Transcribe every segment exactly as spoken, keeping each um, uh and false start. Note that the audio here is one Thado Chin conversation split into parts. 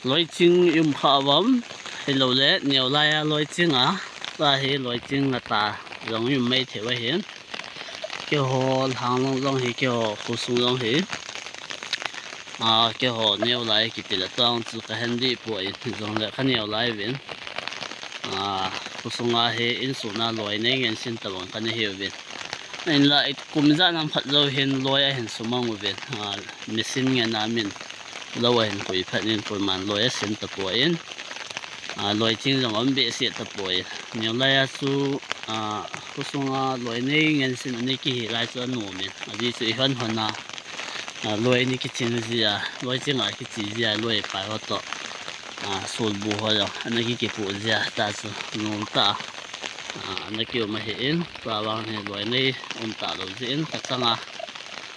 Loiching i um kha uvam, hilou le, neo lai a loiching a, ta hi loiching na ta, jong i um mai thei uva hin. Keiho lhang long jong hi, keiho khosung jong hi. A, keiho neo lai kiti le tang chu ka hen dih poi, jong le ka neo lai uvin. A, khosung a hi insung a loi nei ngen sin tabang ka nei hi uvin. Ahinla, i kum ijat ham khat jou hin loi ahin sumang uvin. A, machine ngen a min lou ahin pui phat in koiman loi asin tapoi. A, loiching jong um behseh tapoi. Neo lai a chu, a, khosung a loi nei ngen sin anei kihi lai chu anom in. Ajeh chu i hon hon a, a, loi nei kiching jia, loiching a kichi jia, loi pai ho toh. A, solbu ho jong, ana ki kipu jia, ta chu, nom ta. A, ana ki um ahi in, tua vang hi loi nei um talou jeh in, ka chang a,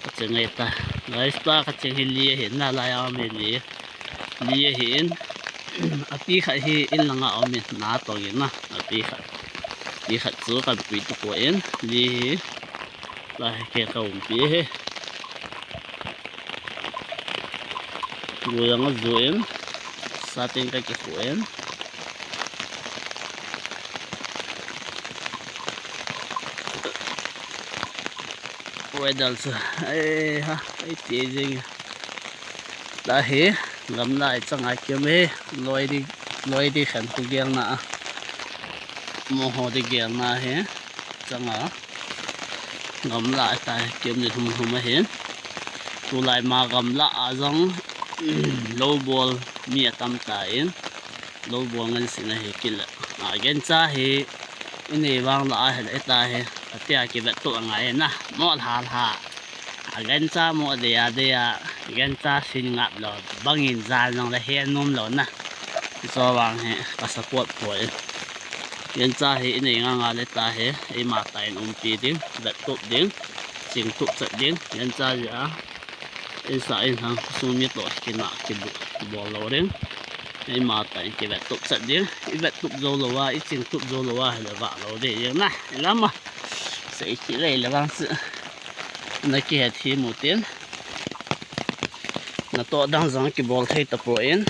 ka ching ngai ta. Guys, tua ka ching hi li ahi, na lai a um hi li. Li ahi in, api khat hi in lang a um in, na tong in na, api khat. Api khat chu kan pui tapoi in, li hi, lai hi ke ka umpi hi. Gu jong ajo in, satin ka kikhu in. Weather chu, ai ha, ai ti jing. Tahi, gamla i chang a kium hi, loi di, loi di khen khu gelna a. Moho di gelna hi, chang a. Gamla a ta kium di hum hum ahin. Tulai ma gamla a jong, lou bol mi atam tan, lou bol ngen sin ahi kit le. A, gancha hi, i nei vang la ahi le, i ta hi, atia kivet tup angai na, mo lha lha. A, gancha mo dei a dei a, gancha sin ngap lou, bang in jal jong le hen nom lou na. Chu vang hi ka support poi. Gancha hi i nei nga nga le ta hi, eima tah in umpi ding, vet tup ding, ching tup chet ding, gancha jeh a, insung in hang sung mi toh kina kibol lou ding. Eima tah in kivet tup chet ding, i vet tup jou lou a, i ching tup jou lou a, hi le vah lou ding jeng na, i lam a. Sei ti le i le vang si. Na kihet hi mu tin. Na toh dang jong kibol thei tapoi.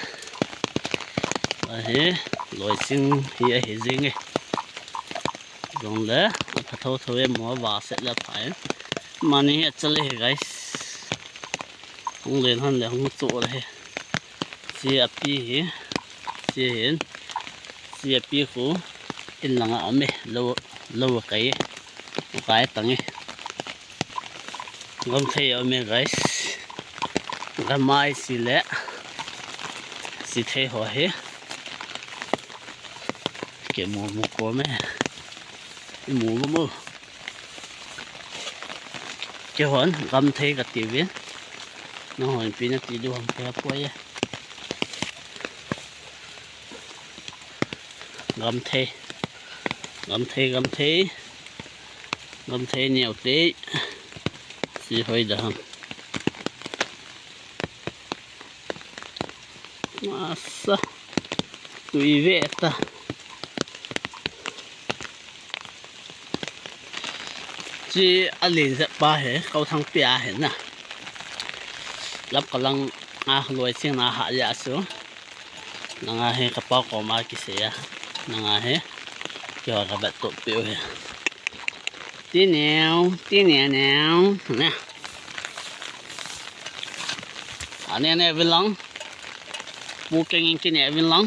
Ahi, loiching hi ahi jing e. Jong le, apha tho tho e mo va set le pha e. Mani hi achal e guys. Hung len han le hung cho le he. Chi api hi. Chi hin. Chi api khu. In lang a um e. Lou, lou kai. Kai tang e. Gam thei a um e guys. Gam mai si le. Si thei ho hi. Ke mu mu ko me. Mu mu mu. Keihon gam thei kati uvin. Nahon ipi nati diu ham kahepoi e. Gam thei. Gam thei, gam thei. Gam thei neo tei. Si hoi da ham. Masa. Tui ve ta. Chi alen jep pa hi, Kauthang pi a hi na. Lap kalang a loi ching na ha ya su. Nanga hi kapa koma kisei a. Nanga hi. Kio ka vet tup piu hi. Ti neo, ti neo neo. Ne. Ane ne vilang. Pu keng in kine uvin lang.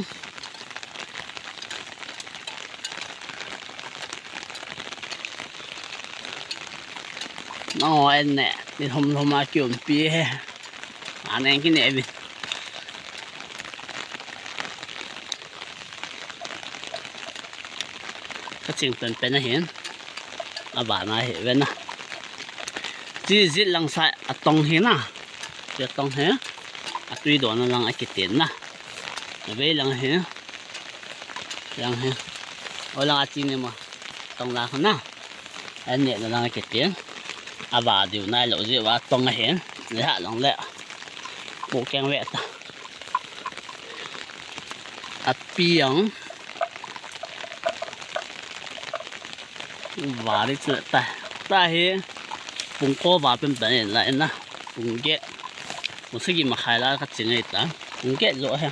Nangho en ne, ni hom hom a kiumpi he. An en kine uvin. Ka ching pen pen ahin. A vana hi ve na. Chi jit lang sa a tong hi na. Chi a tong hi. A tui dona lang a kiten na. A vei lang hi. Lang hi. O lang a chi ni mo. Tong lang na. An ne na lang a kiten. A va diu nai lo ji va tong ahin. Le ha long le. Pu keng ve ta. Api ang. Vari chu ta. Ta hi. Pung ko va pen pen in la in na. Pung get. Pung sagi makhai la ka ching ai ta. Pung get jo he.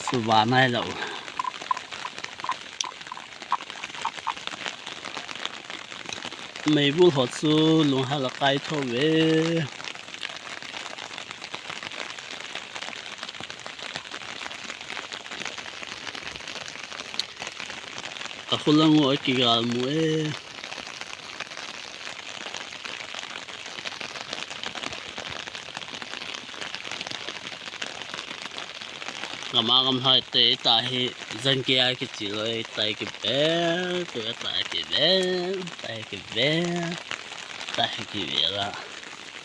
Suba nai lo. Meibul ho chu lunghel a kai tho ve. Ka khulang u a kigal mu e. Gama gam hai te ta hi zang ke a kichi loi tai ki vel, tu ta ki vel, tai ki vel, tai ki vel a.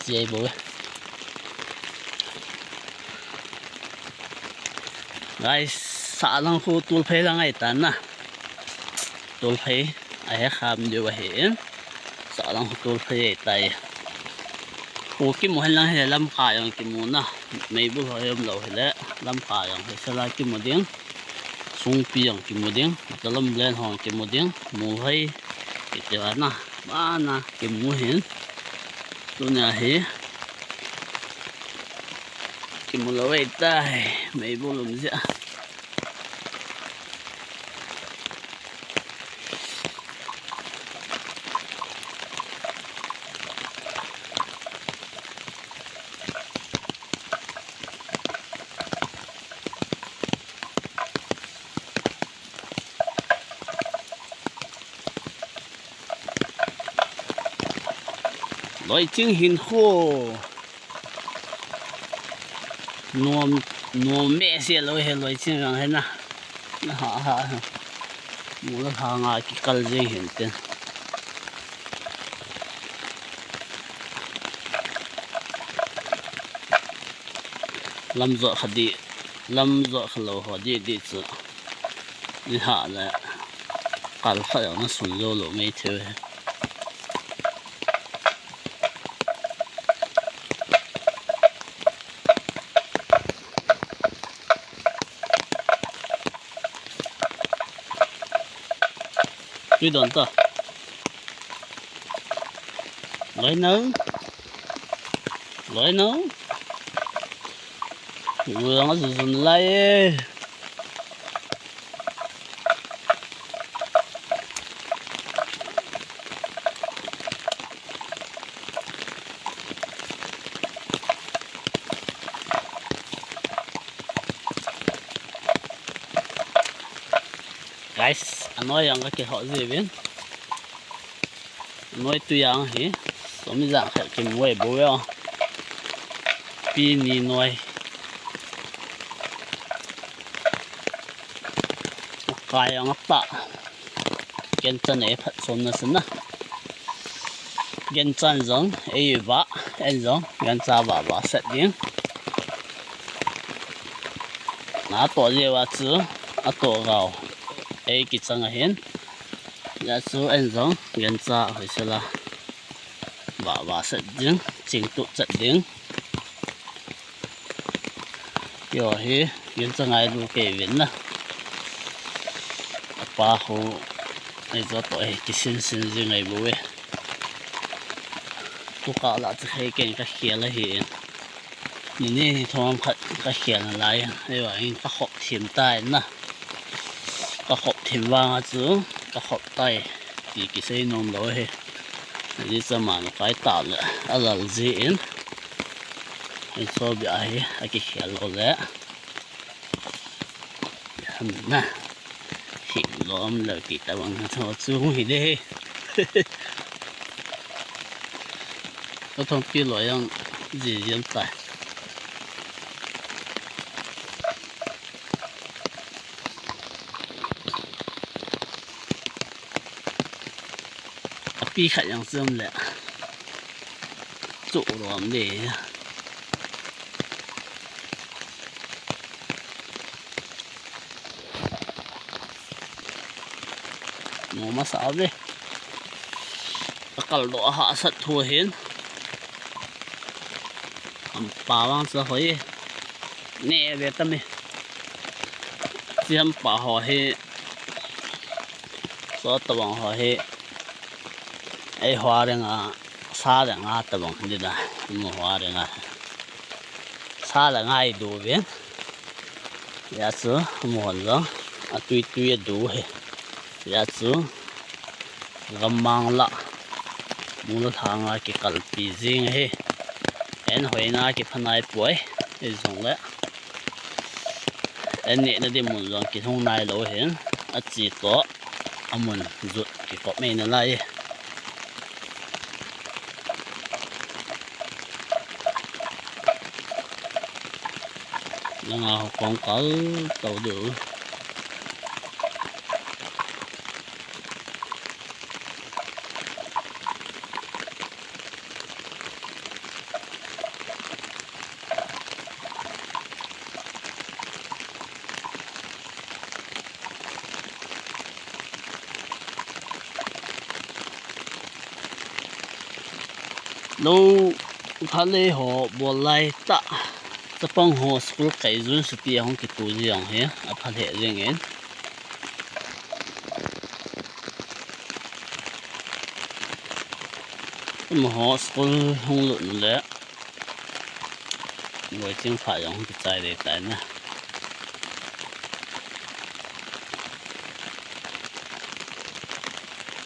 Chi ai bo. Guys, sa lang khu tul phei lang ai ta na. Tul phei. Ahe kham diu ahi in. Sa lang tul phei tai. Khu kimu hen lang he lam kha jong kimu na. Meibul ho yom lo he le. Lam kha jong he sala kimu ding. Sungpi jong kimu ding. Talam blen ho kimu ding. Mu hai. Kiti va na. Ba na kimu hin. Tunia hi. Kimu lo ai tai. Meibul um zia. Loi ching hin khu. Nuam, nuam me se lo he loi ching rang he na. Na ha ha. Mu la ha nga ki kal jing hin ten. Lam zo kha di, lam zo kha lo ho di di chu. Ni ha le. Kal kha jong na sun zo lo mei theu he. Tui don ta. Loi nau. Loi nau. Ulang a zuzun lai e. Guys, anoi jong ka kiho jiuvin. Noi tu jong hi. Somi jang khat kimu e bo yo. Pi ni noi. Kai jong apa. Ken chan e phat som na sin na. Ken chan jong, ei va, en jong, ken cha va va set ding. Na to je va chu, a to gao. Ei kichang a hin. Ya chu en jong, ken cha hoi sela. Va va set ding, ching tu set ding. Yo hi, ken cha ngai lu kei vin na. Apa ho, ei zo to e, kisin sin jing ngai bu e. Tu ka la cha hei ken ka khel a hi. Ni ni ni thom khat ka khel na lai. Ei va in ka khop thim tai na. Ka khop thim vang a chu, ka khop tai. Ti kisei nom lo he. Ni cha man kai ta le, a lal ji in. Ei so bi a hi, a kikhel lo le. Ham na. Hi lom lo ti ta bang tho chu hi de. Ko thong pi lo yang ji jiam tai. A pi khat jong chom le. Chu rom le. Nom asa ve. A kal doh a hahsat thu hin. Hampa vang sa hoi. Ne ve tam e. Chi hampa ho hi. So tabang ho hi. Ei hua renga, sa renga tabang di da. Mu hua renga. Sa renga i du vin. Hia chu, mun jong, atui tui adu hi. Hia chu, gammang lah, mul lhanga kikalpi jing hi. An hoina kipha naipoi, hijongle. An nehna ding mun jong kilhung nailou hin, achi toh, amun jut kikop mai nalai. Langa ho kong kal tau du. Lou phalei ho bol lai tah. Chapang ho school kai jun suti ahung kitu jeng hi aphalei jeng in. Amaho school hung lut le. Loi ching pha jong kichai dei tai na.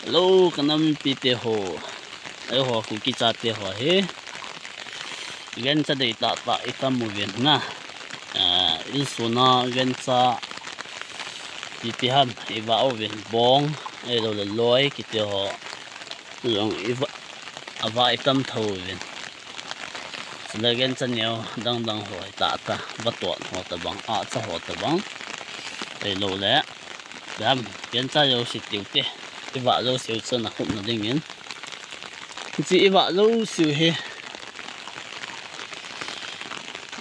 Hello, ka nampi te ho. Eiho Kuki chate ho hi. Gancha dei tah tah itam uvin na. Ah, insung a gancha ipi ham ivah uvin, bong, ahilou le loi kiti ho. Jong ivah, avah itam tho uvin. Chule gancha neo dang dang ho tah tah, vatot ho tabang, ahcha ho tabang. Ahilou le, dam, gancha jouse tiu te, ivah jouse u chu na khupna ding in. Hiche ivah jouse u hi,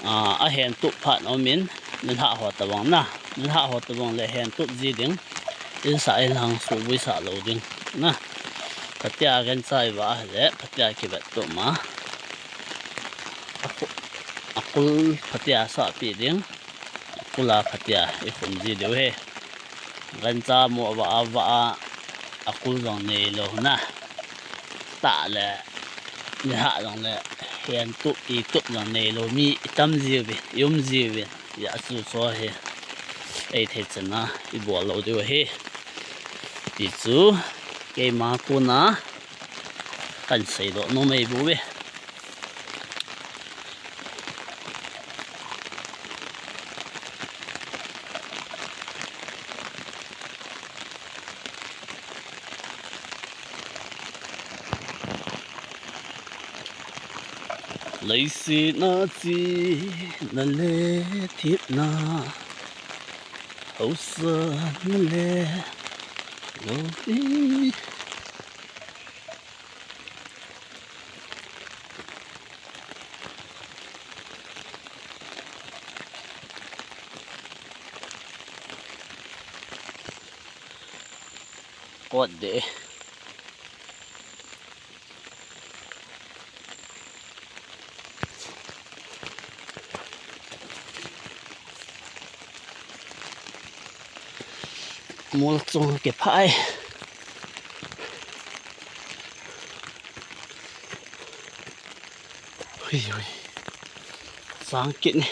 ah, ahen tup phat um in, nilhah ho tabang na, nilhah ho tabang le hen tup ji ding. Insah inlhang suhvui sah lou ding. Na. Phatea gancha ivah le, phatea kivet tup ma. Aku-, akul phatea sahpi ding. Akul a phatea ikhum ji diu hi. Gancha mo avah avah a, akul jong neilou na. Tah le, nilhah jong le, hen tup, itup jong neilou mi itam ji uve, ium ji uve. Hia chu chu hi, eithei chan a ibol lou diu ahi. Ti chu, keima kona, kahin seidoh nom ahi bouve. Leiset a chihna le thina, hausatna le lungthim. Kot de. Mol chung kiphah e. Hui, hui. Sang kit ne.